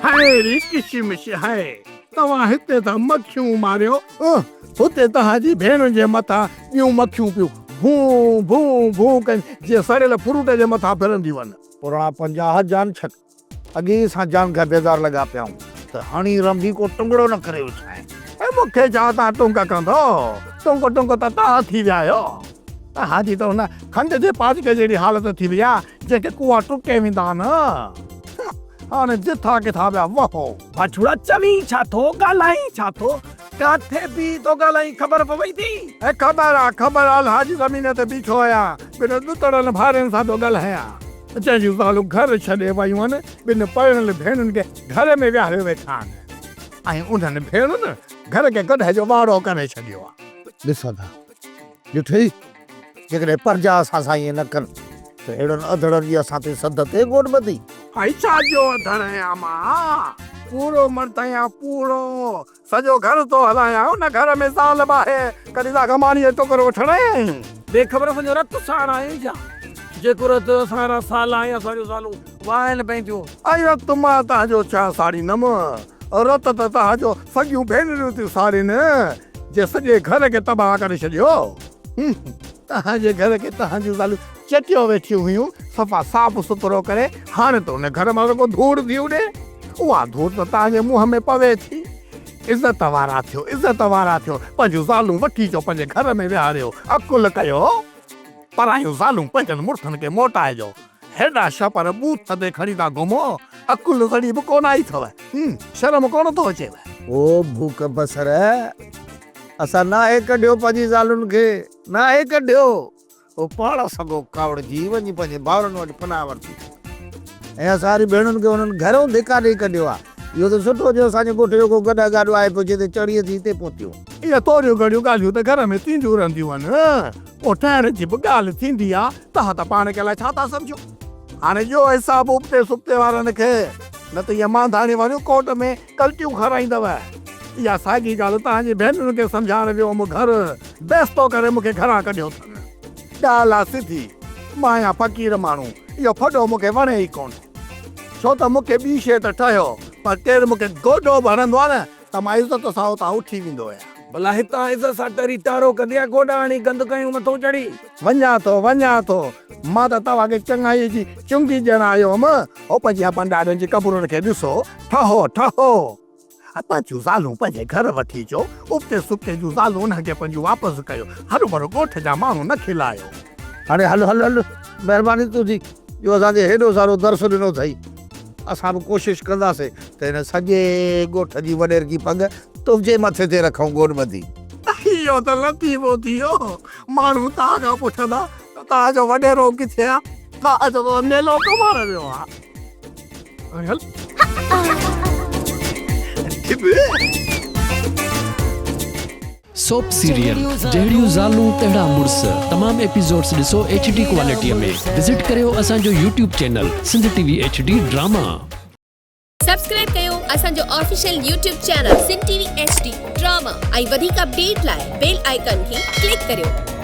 High ري ڪشمش high, توهان هتي ٿا مکيون ماريو، هتي توهان جي ڀيڻن جي مٿان ٻيون مکيون پيون ڀون ڀون ڀون ڪن، جيئن سڙيل فروٽ جي مٿان ڦرنديون آهن. پراڻا 50 جان ڇڪ، اڳي ئي اسان جان کان بيزار لڳا پيا آهيون ته هاڻي رنڀي ڪو ٽنگڙو نه ڪري وڇائين. اي مون کي ڇا توهان ٽنگ ڪندو، ٽنگ ٽنگ ته توهان ٿي ويا آهيو. توهان جي ته ان کنڊ جي پاچڪي جهڙي حالت ٿي وئي آهي، جنهن کي ڪوئا ٽڪي ويندا آهن. هاڻي جٿان ڪٿان پيا وهو. ڀاڇوڙا چوين ڇا ٿو، ڳالهائين ڇا ٿو، ڪاٿي بيهي ٿو ڳالهائين خبر پوي ٿي؟ اي خبر آ، خبر آ، الهاج زمين تي بيٺو آهيان، ٻن ڏتڙن ڀائرن سان پيو ڳالهايان. جنهن جون زالون گهر ڇڏي ويون آهن، ٻن پرڻيل ڀيڻن کي گهر ۾ ويهاريو ويٺا آهن ۽ انهن ڀيڻن گهر کي گڏهه جو واڙو ڪري ڇڏيو آهي. ڏس ادا، ڏٺئي، جيڪڏهن پرجا اسان سان ائين نه ڪن ته اهڙن اڌڙن جي اسان تي سڌ تي ڪونه ٻڌي. ۽ ڇا جو اڌڙ آهيان مان، پورو مرد آهيان پورو، سڄو گهر ٿو هلايان، ان گهر ۾ زال به آهي، ڪڏهن توهان کان مانيء جو ٽڪر وٺڻ آيا آهيون؟ بي خبر اسان جو رت ساڻ آهي ڇا؟ جيڪو رت اسان را سالا ۽ اسان جون زالون وهائن پئين ٿيون. ۽ رت مان توهان جو ڇا ساڙيندم؟ رت ته توهان جو سڳيون ڀينريون ٿيون ساڙين، جي سڄي گهر کي تباهه ڪري ڇڏيو. توهان جي گهر کي توهان جون زالون چٽيو ويٺيون هيون، صفا صاف سٿرو ڪري، هاڻي ته ان گهر مان رڳو ڌوڙ ٿي اڏي. اها ڌوڙ ته توهان جي منهن ۾ پوي ٿي. عزت وارا ٿيو، عزت وارا ٿيو، پنهنجون زالون وٺي اچو پنهنجي گهر ۾ ويهاريو، عقل ڪيو. پرايون زالون پنهنجن مڙسن کي موٽائجو. هيڏا شپر ٻوٿ تي کڻي ٿا گهمو، عقل ذري به ڪونه آئي اٿو. شرم ڪونه ٿو اچيو. او ڀوڪ بصر، اسان ناهي ڪڍيو پنهنجي زالن کي، ناهي ڪڍيو. هو پاڻ سگهو ڪاوڙجي وڃي پنهنجي ڀائرن وٽ پناهه ورتي ۽ اسان واري ڀيڻن کي انهن گهرئون ڌڪا ڏيئي ڪڍيو آهي. اهو ته سٺو جو اسان جي ڳوٺ جو ڪو گڏهه گاڏو آهي پيو جنهن تي چڙهي اچي هتي پهتيون. اهي ٿوريون گهڻيون ڳالهيون ته گهر ۾ ٿينديون رهنديون آهن. پوء ٺهڻ جي به ڳالهه ٿيندي آهي. توهان ته پاڻ کي الائي ڇا ٿا سمجهو. هاڻي ڏيو حساب ابتي سبتي وارن کي، نه ته اهي مانڌاڻي واريون ڪورٽ ۾ ڪلٽيون کارائيندؤ. اها ساڳي ڳالهه توهان جي ڀينرن کي سمجهائڻ ويو هوم گهر بيستو ڪري مون کي گهران ڪڍيو اٿن. ڳالهه آ سڌي، مان آهيان فقير ماڻهو، اهو ڦڏو مون کي وڻي ئي ڪونه. ڇو ته مون کي ٻي شيء ته ٺهيو، پر ڪير مون کي گوڏو به هڻندو آ نه ته مان عزت سان اتان اٿي ويندو آهيان. ڀلا هتان عزت سان ٽري ٽارو ڪندي يا گوڏا هڻي گند ڪيون مٿو چڙهي. وڃان ٿو، وڃان ٿو. مان ته توهان کي چڱائيء جي چونگي ڏيڻ آيو هوم. هو پنهنجي ابن ڏاڏن جي قبرن کي ڏسو، ٺهو، ٺهو. پنهنجون زالون پنهنجي گهر وٺي اچو، ابتي سبتي جون زالون انهن کي پنهنجون واپس ڪيو، هروڀرو ڳوٺ جا ماڻهو نه کلايو. هاڻي هل هل هل، مهرباني تنهنجي جو اسان کي هيڏو سارو درس ڏنو اٿئي. اسان به ڪوشش ڪنداسين ته هن سڄي ڳوٺ جي وڏيرڪي پڳ تنهنجي مٿي تي رکون گوڏ ٻڌي. اهو ته لطيفو ٿي ويو، ماڻهو توهان کان پڇندا ته توهان جو وڏيرو ڪٿي آهي؟ توهان چوندؤ ميلو ڪمائڻ ويو آهي. سوپ سيريل جهڙيون زالون تهڙا مڙس تمام ايپيسوڊس ڏسو ايڇ ڊي ڪوالٽي ۾ وزٽ ڪريو اسان جو YouTube channel Sindh T V H D drama. Subscribe ڪيو اسان جو official YouTube channel Sindh T V H D drama ۽ وڌيڪ اپڊيٽ لاء بيل آئيڪان کي ڪلڪ ڪريو.